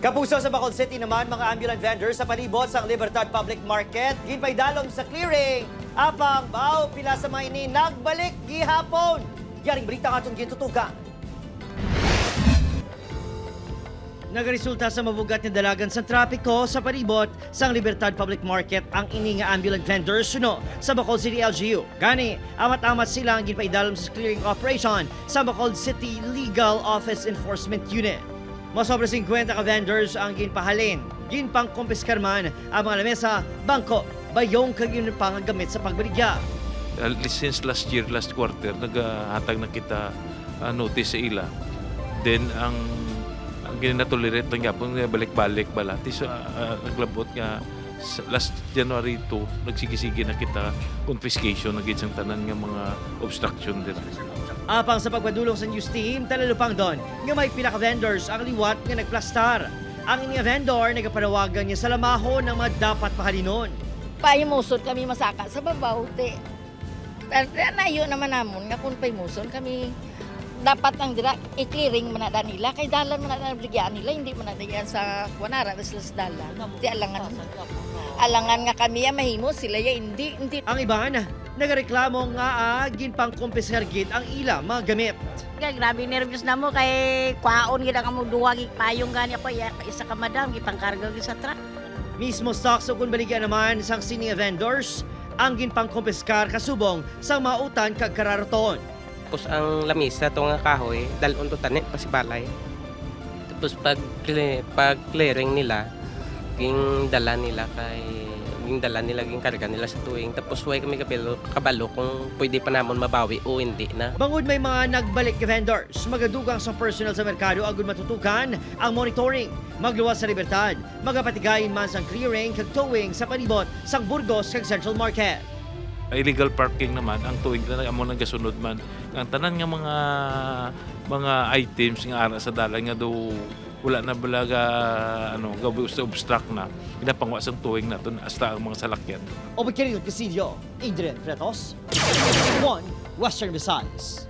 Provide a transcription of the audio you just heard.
Kapuso, sa Bacolod City naman, mga ambulant vendors sa palibot sa Libertad Public Market, ginpaidalom sa clearing. Apang bao pila sa mga ini nagbalik gihapon. Yaring balita nga atong gintutukan. Nagaresulta sa mabugat nga dalagan sa trapiko sa palibot sa Libertad Public Market ang ini nga ambulant vendors suno sa Bacolod City LGU. Gani, amat-amat sila ang ginpaidalom sa clearing operation sa Bacolod City Legal Office Enforcement Unit. Masobra 50 ka vendors ang ginpahalin. Ginpangkumpiskar man ang mga lamesa, bangko, bayong kag iban pa nga gamit sa pagbaligya. At least since last year, last quarter, naghatag na kita notice sa ila. Then, ang ginatolerate lang gapon nga balik-balik bala. Ti so, naglabot nga last January 2, nagsige-sige na kita confiscation na gid sang tanan nga mga obstruction dira. Apang sa pagpadulong sa news team, talalupang doon nga may pila ka vendors ang liwat nga nagplastar. Ang ini nga vendor nagapanawagan niya sa lamahon ng mga dapat pahalinon. Pahimuson kami masaka sa babaw, te. Nayo naman namon nga kung pahimuson kami dapat ang dira i-clearing man na nila kay dalan man na bigyan nila, hindi man na yan sa kuanara sila sa dalan, ti alangan alangan nga kami ya mahimo, sila ya hindi hindi. Ang iban, nagareklamo nga ginpangkumpiskar gid ang ila mga gamit. Kaya grabe nervous na mo kay kwaon gid ang amo duwa gi payong gani ako ya, isa ka madam gipangkarga gi sa truck. Mismo stocks o kung baligya naman sang sini nga vendors ang ginpangkumpiskar kasubong sa mautan kag kararaton. Tapos ang lamisa to nga kahoy, dalon to tani pasibalay. Tapos pag clearing nila, ging dala nila kay ging dala nila, ging karga nila sa tuwing. Tapos way kami kabalo, kabalo kung pwede pa namon mabawi o hindi na. Bangod may mga nagbalik ka vendors, magadugang sa personal sa merkado agud matutukan ang monitoring, magluwas sa Libertad, magapatigayin man sang clearing kag towing sa palibot sang Burgos kag Central Market. Illegal parking naman, ang tuwing na amo nagasunod man ang tanan nga mga items nga ara sa dalan nga do wala na balaga ano gabi sa obstruct na ginapangwa sang towing naton hasta ang mga salakyan. O Kiril Casillo, Adrian Fretos, 1 Western Visayas.